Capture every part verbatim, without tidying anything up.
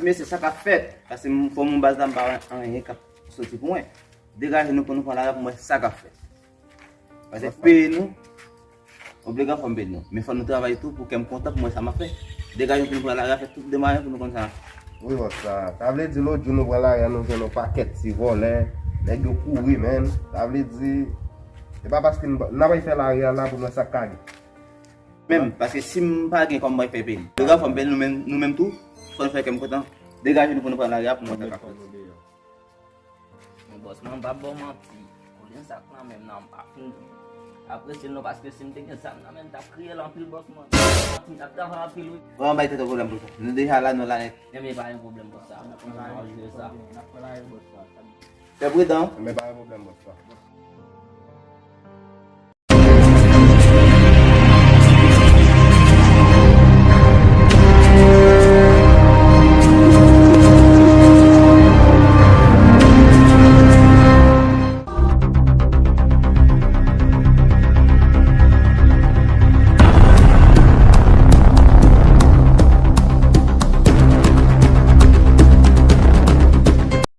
Mesye, sa k ap fèt? Paske m fò m yon baz la, m pa wè anyen k ap soti pou mwen. Degaje nou pou nou pran lari a pou m wè sa k ap fèt. Paske peyi nou, obligan fò m peyi nou. Men fò nou travay tou pou kè m kontan pou m wè sa m ap fè. Degaje nou pou nou pran lari a, fè tout demare pou nou konn sa. Wi, bòs, sa. Sa vle di lòt jou nou pran lari a, nou jwenn yon pakèt ti vòlè. Nèg yo kouri, menn. Sa vle di, se pa paske n, n ap fè lari a la pou nou wè sa k ka gen. Menm, paske si m pa gen kòb m pral fè peyi m. Degaje fò m peyi nou menm, nou menm tou, fò n fè kè m kontan. Degaje nou pou nou pran lari a pou mwen ta ka fè. Men bòs mwen, m p ap ba w manti. Koulye zak nan men m nan, m pa fin apresye l non, paske si m te gen zam nan men m, m t ap kriye l anpil bòs mwen. M t ap travay anpil wi. Bon, bay tèt ou pwoblèm pou sa. Nou deja la, nou la nèt. Ebyen pa gen pwoblèm bòs sa. M konn jan w jwe sa. Fè pridan. Men pa gen pwoblèm bòs sa.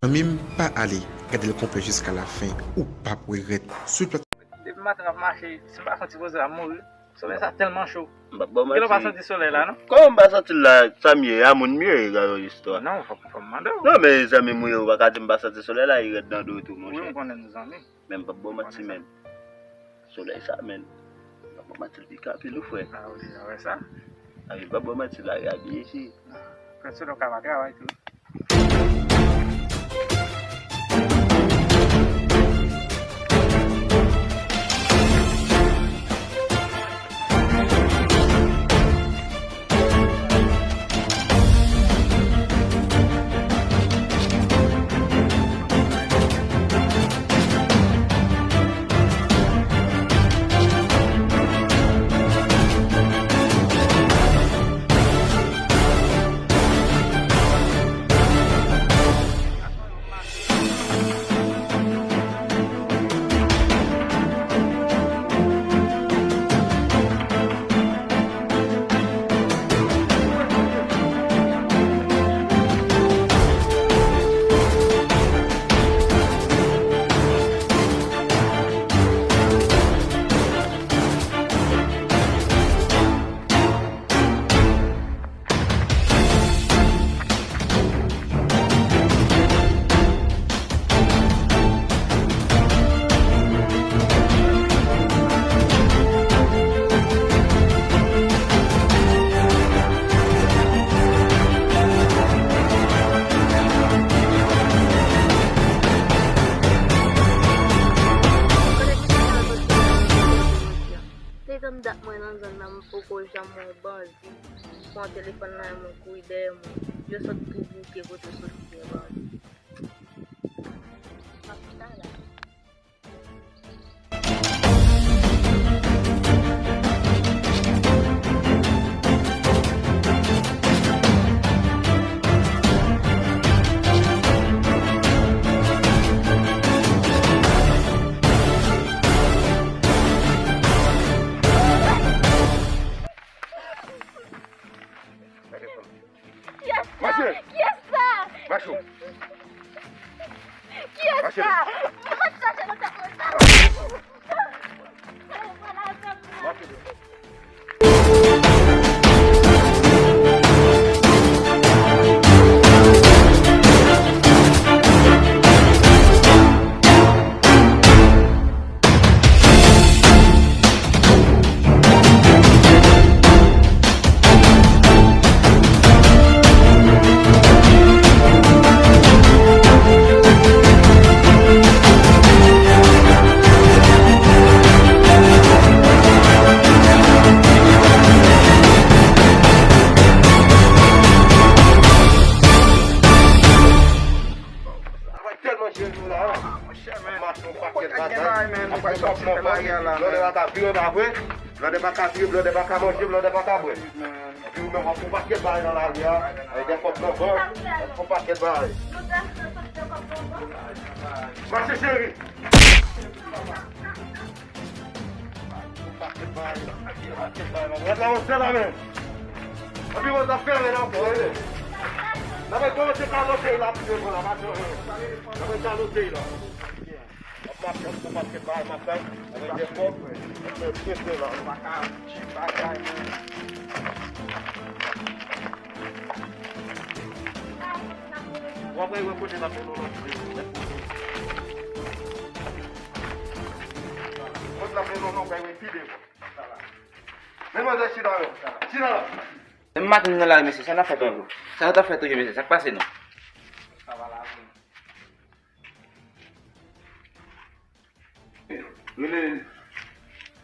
Zanmi m, pa ale, gade l konplè jiska lafen, ou p ap regrèt. Sou plat- Depi maten m ap mache, si m pa santi koze la, m mouri. Solèy sa tèlman cho. M p ap ba w manti. Kè w pa santi solèy la, non? Kòman m pa santi l la? Sa m ye a, moun m ye, gade istwa. Non, fò, fò m mande w. Non, men zanmi m ou ye, ou pa ka di m pa santi solèy la, li rèd nan do tou, monchè. Wi, m konnen nou zanmi. Men m p ap ba w manti, menn. Solèy sa, menn. M p ap ba w manti, l pike anpil, wi, frè. A, ou deja wè sa? A, m p ap ba w manti, lari a byen isit. Frè, solèy ou ka pa travay tou. Te tann dat mwen nan zòn nan, m poko janm wè yon bandi. Pran telefòn nan men mwen, kouri dèyè mwen. Yo sot tou bouke kote w soti, bandi. M ap chita la. Kiyès sa? Mache! Kiyès sa? Mache! Kiyès sa? Mwen chache nan tèt mwen sa. Mache! Travay tèlman jere nou la, hein. Monchè, men. Ap mache yon pakèt bagay, ap fè kòb nan pòch. Blòdè pa ka vire, pa vre. Blòdè pa ka vire, blòdè pa ka manje, blòdè pa ka bwè. Epi ou menm w ap fè yon pakèt bagay nan lari a, avèk de kòb nan van, w ap fè yon pakèt bagay. Mache cheri. Yon pakèt bagay, yon pakèt bagay. Rèd la, yon sèl la, men. Epi w ap fè rèd ankò, wi. N ap kòmanse kalote la pou devan la, pa janm. N ap kalote la. N ap mache ansanm, pa t gen bagay m ap bay. Avèk de fòk, n ap prese la. Nou pa ka di bagay, non. W ap wè kote n ap mennen w nan. Kote n ap mennen w nan, w ap wè pi devan. Men manzè chita la. Chita la. Menm maten nou nan lari, mesye, sa n ap fè toujou? Sa nou t ap fè toujou, mesye? Sa k pase nou? Rele,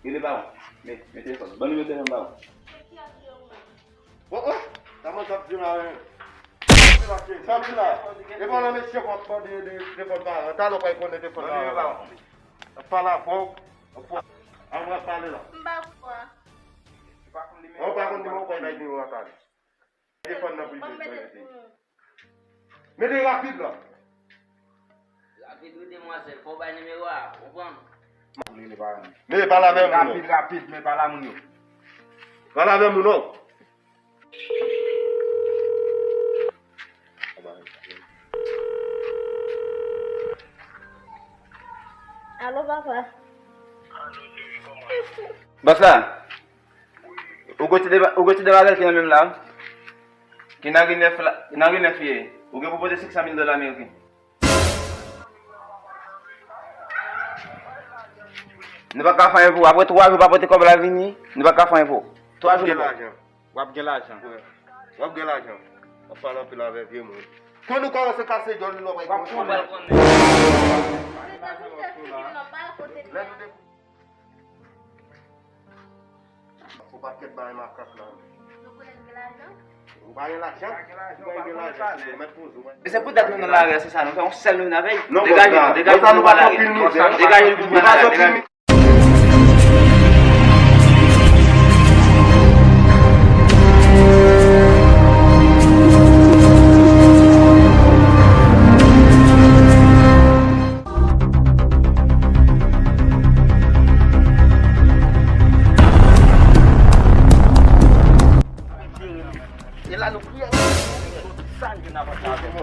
rele bawon. Men, men telefòn. Ban nimewo telefòn bawon. Oh, oh! Sa mwen t ap di la, men. Sa m di la. E bon, nan mesye, w ap mande de telefòn bawon. Talè w pral konnen telefòn bawon. Ap pale avè w. Ap pale la. M pa kwè. Ou pa konn nimewo, ou pa bay nimewo a talè. Telefòn nan pou li mete. Mete rapid la. Rapid wi demwazèl, fò w bay nimewo a, ou konprann? Men pale avè moun. Rapid, rapid, men pale a moun yo. Pale avè moun non. Alo, papa. Bòs la, ou gon ti de, ou gon ti de bagay ki nan men m la, wi. Ki nan ri nèf la, nan ri nèf ye. Ou gen pou pote senk san mil dola ameriken. Nou pa ka fè anyen pou ou. Apre twa jou, pa pote kòb la vini, nou pa ka fè anyen pou ou. Twa jou. W ap gen lajan. W ap gen lajan. W ap gen lajan. W ap pale anpil avè vye moun. Kon nou kòmanse kase djòl nou, w ap konnen. Lè nou te Fò pakèt bagay makak la. Nou konnen n gen lajan? Ou pa gen lajan? Ou pa gen lajan? Ou mèt poze w. E se poutèt nou nan lari a, se sa, nou fè yon sèl nou vin avè l. Non, degaje nou, degaje nou, nou pa nan lari. Degaje nou pou nou pa nan lari. E la nou kriye. Sa n gen nan vant la avè w.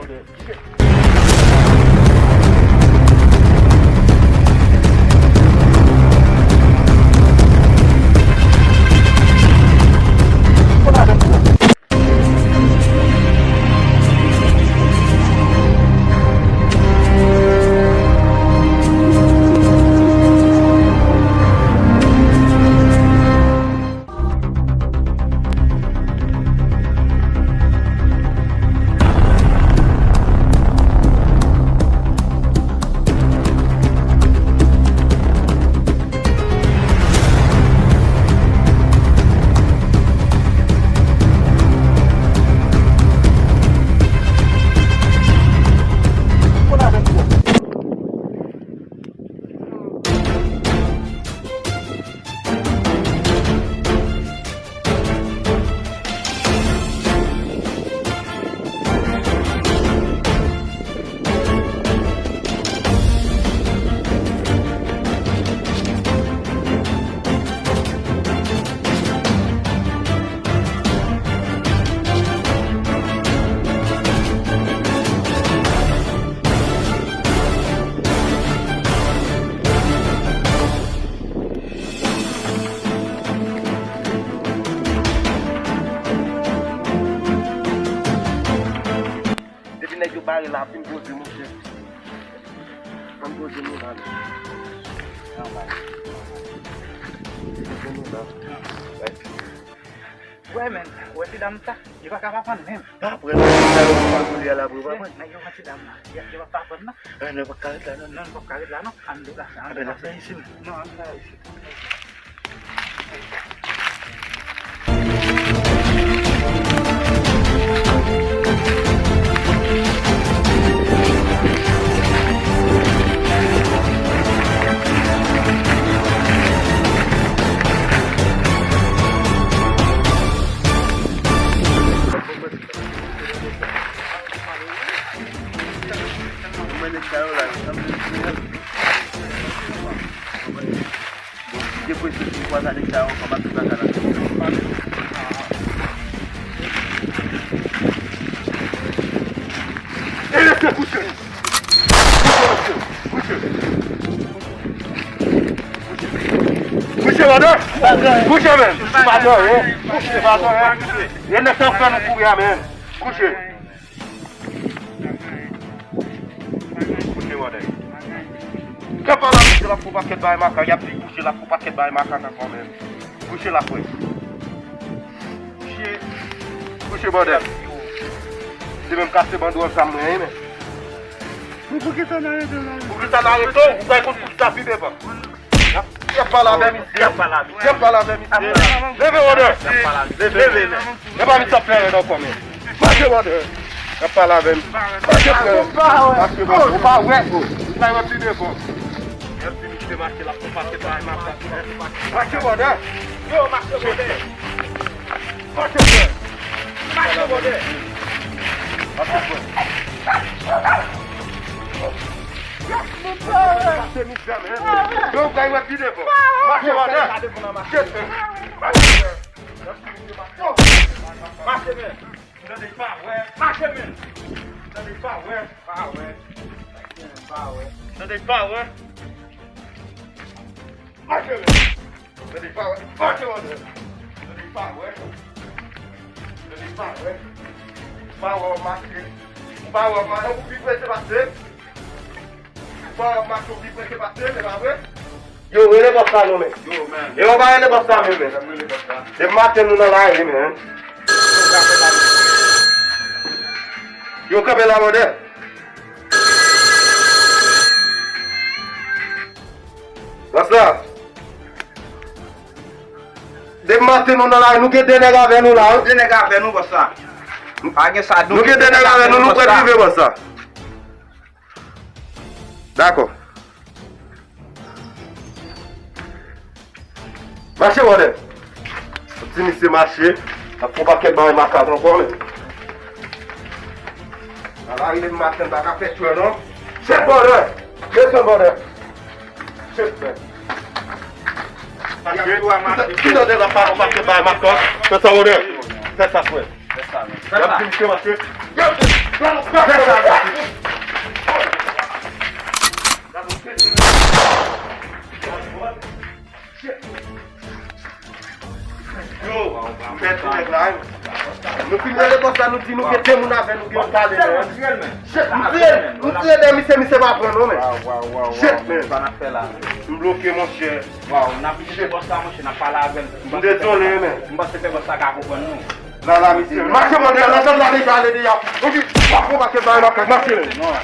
Depi nèg yo bare la, ap vin poze, monchè. Ann poze nou la, non. Poze nou la. Wè, men, wè ti dam sa, li pa ka pa pran menm. Pa pran, men, sa yo pa koulye a la, bro, pa pran. Nèg yo pran ti dam nan. Yo, yo pa pran, non. Ah, nou pa ka ret la, non. Non, nou pa ka ret la, non. Ann deplase, ann deplase isit. Non, ann deplase isit. Kouche. Kouche, mesye. Kouche. Kouche, bòdè. Kouche, men. Kouche, bòdè. Kouche, bòdè. Yo nèk sa fè nou kouri a, men. Kouche. Kouche, bòdè. Kè pa la, misye la fè pakèt bagay makak, y ap di kouche la fè pakèt bagay makak ankò, men. Kouche la, frè. Kouche. Kouche, bòdè. Se menm kase bandwòl sa mwen ye, men. Pou, poukisa n arete w la? Poukisa n arete w? Ou bay kont kouch sa pi devan. Y ap pale avè misye. Y ap pale avè misye. Leve, bòdè. Leve, leve. E pa misye ap fè rèd ankò, men. Mache, bòdè. Y ap pale avè misye. Mache, frè. Mache, bòdè. Ou pa wè. Ou pa wè pi devan. Mèsi, misye mache la. Mache, bòdè. Yo, mache, bòdè. Mache, frè. Mache, bòdè. Mache, frè. Mache, mizè, men. Yo, gay wè pi devan. Mache, bòdè. Mache, frè. Mache, men. Tande pa wè. Mache, men. Tande pa wè. Pa wè. Pa wè. Tande pa wè. Mache, men. Tande pa wè. Mache, men. Tande pa wè. Tande pa wè. Pa wè, mache. Ou pa wè, madan, ou pi prese pase. Ou pa wè, mache, ou pi prese pase, se pa vre? Yo, rele bòs la non, men. Yo, men. Yo, pa rele bòs la menm, men. Depi maten nou nan lari, men. Yo, kanpe la, bòdè. Bòs la. Depi maten nou nan lari, nou gen de nèg avè nou la, wi. De nèg avè nou, bòs la. Pa gen sa, nou gen de nèg avè nou, nou prèt rive, bòs la. Dakò. Mache, bòdè. Ti misye mache. N ap fè yon pakèt bagay makak ankò, men. Ala, rive maten, pa ka fè tchwè, non. Chèf, bòdè. Desann, bòdè. Chèf, men. Mache. Ki tande la pa, pa fè bagay makak. Fè sa, bòdè. Fè sa, frè. Fè sa, men. Fè sa. Y ap di misye mache. Fè sa, men. Yo, fè tou nèg la, wi. Nou fin rele bòs la, nou di nou gen de moun avè nou, gen yon pale, men. Shit, m tire, m tire de misye, misye pa pran non, men. Shit, men. Sa n ap fè la? M bloke, monchè. Waw, n ap vin chez bòs la, monchè, n ap pale avè l. M dezole, men. M panse ke bòs la ka konprann nou. La, la, misye. Mache, bòdè, la, la, la, deja ale deja. Epi, pa fè yon pakèt bagay makak, mache, men. Non.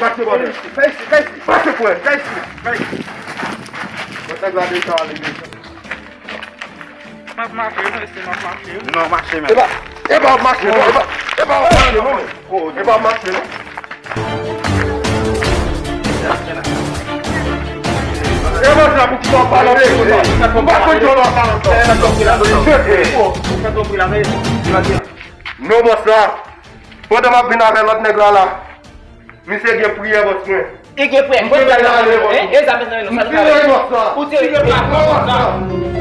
Mache, bòdè. Fè isi, fè isi. Mache, frè. Fè isi, fè isi. Bòs la deja ale deja. M ap mache, non, isi, m ap mache, wi. Non, mache, men. E pa, e pa w ap mache, non, e pa, e pa w ap pale, non, men. E pa w ap mache, non. E bòs la, poukisa w pale anpil konsa? Ou pa konn djòl w ap pale ankò. Non, bòs la. Pandan m ap vin avè lòt nèg la, la. Misye gen priyè, bòs mwen. E gen priyè. Kote priyè la, bòs mwen? E zam nan men nou, sa nou ka fè? Ou tire bòs la. Bòs la,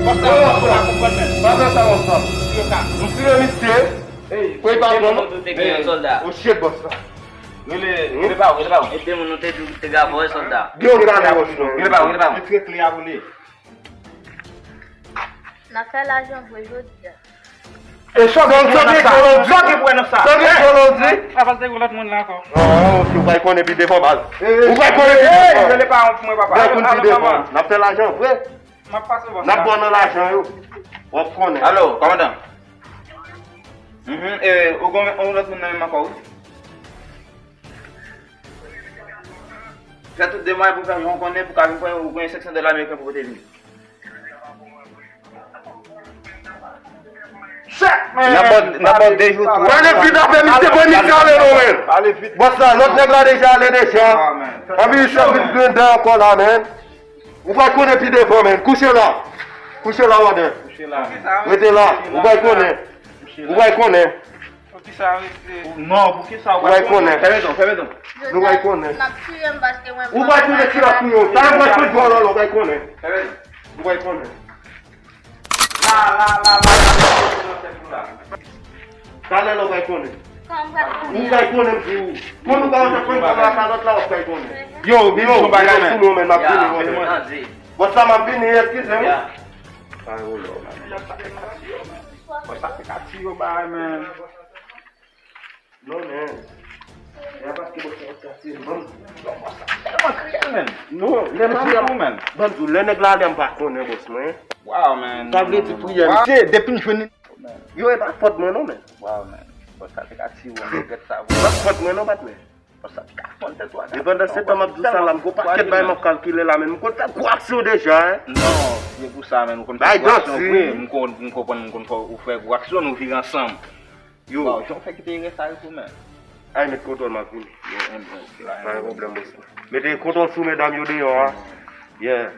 bòs la, bòs la, konprann menm. Pa fè sa, bòs la. M tire misye. Pou e pa pran non. Oh shit, bòs la. Rele, rele pa ou, rele pa ou. E de moun nou te di te gavò, sòlda. Gen yon gade, bòs, non. Rele pa ou, rele pa ou. Retire kle a pou li. N ap fè lajan vre jodi a. E sa gen pou wè nan sa. Sa gen pou wè nan sa. Sa gen pou wè nan sa. Papa, se yon lòt moun la ankò. Oh, ok, ou pral konnen pi devan, baz. Ou pral konnen pi devan. Rele pa yon pou mwen, papa. Pral konnen pi devan. N ap fè lajan vre. M ap pase bòs la. N ap bò nan lajan yo. W ap konnen. Alo, kòmandan. Mhm, e, ou gen yon lòt moun nan menm ankò, wi. Fè tout demach pou fè Jan konnen pou ka vin pran yo, ou gen senk san dòla ameriken pou pote vini. N ap ba w, n ap ba w de jou, twa. Pale vit avè misye, pran misye ale non, men. Pale vit. Bòs la, lòt nèg la deja ale deja. Anpi misye vin grandè ankò la, men. Ou pral konnen pi devan, men. Kouche la. Kouche la, Waden. Kouche la. Rete la. Ou pral konnen. Ou pral konnen. Poukisa rete? Non, poukisa ou pral konnen? Fèmen don, fèmen don. Nou pral konnen. N ap tiye m paske mwen. Ou pral konnen si l ap touye w. Talè m pral fè djòl la, ou pral konnen. Fèmen don. Ou pral konnen. La, la, la, la, la, la, la, la. Talè la, ou pral konnen. Ou kay konnen m di ou. Kon nou pa antre pran kòb la kalòt la, w ap kay konnen. Yo, vin sou bagay, men. Sou nou, men, m ap vini, men. Bòs la, m ap vini, eskize m. Ay, o lò, men. Bòs la, se ka tiye w bagay, men. Non, men. E a paske bòs la, sa se manm. Tèlman kriye, men. Non, lè m ale, men. Ban m di w, lè nèg la ale, m pa konnen, bòs mwen. Wow, men. Sa vle di priyè, misye, depi m jwenn Yo, e pa fòt mwen non, men. Waw, men. Bòs sa te ka tiye w, men, gèt sa, bro. E pa fòt mwen non, patnè. Bòs sa te ka fann tèt ou a. E pandan se tan m ap di w sa la, m gon pakèt bagay m ap kalkile la, men m konn fè gwo aksyon deja, en. Non, se pou sa, men, ou konn fè gwo aksyon vre. M kon-, m konprann, m konn fè, ou fè gwo aksyon, nou vire ansanm. Yo. Waw, jan w fè kite rès a yo tou, men. Ay, met kontwòl, m ap vini. Yo, en, en, pa gen pwoblèm, bòs. Mete kontwòl sou medam yo deyò a. Yeah.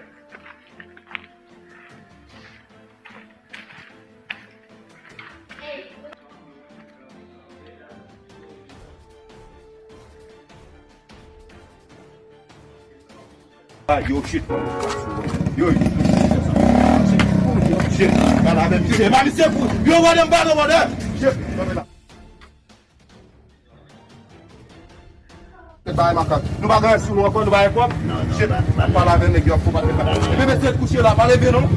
Ah, yo, shit. Yo, shit. Gade avè misye. Pa misye pou. Yo, wade m pa nan wade. Shit. Fè bagay makak. Nou pa gen sou nou ankò, nou pa gen kòb. Shit. Pale avè nèg yo, fò pa te. Epi mesye kouche la, pa leve non.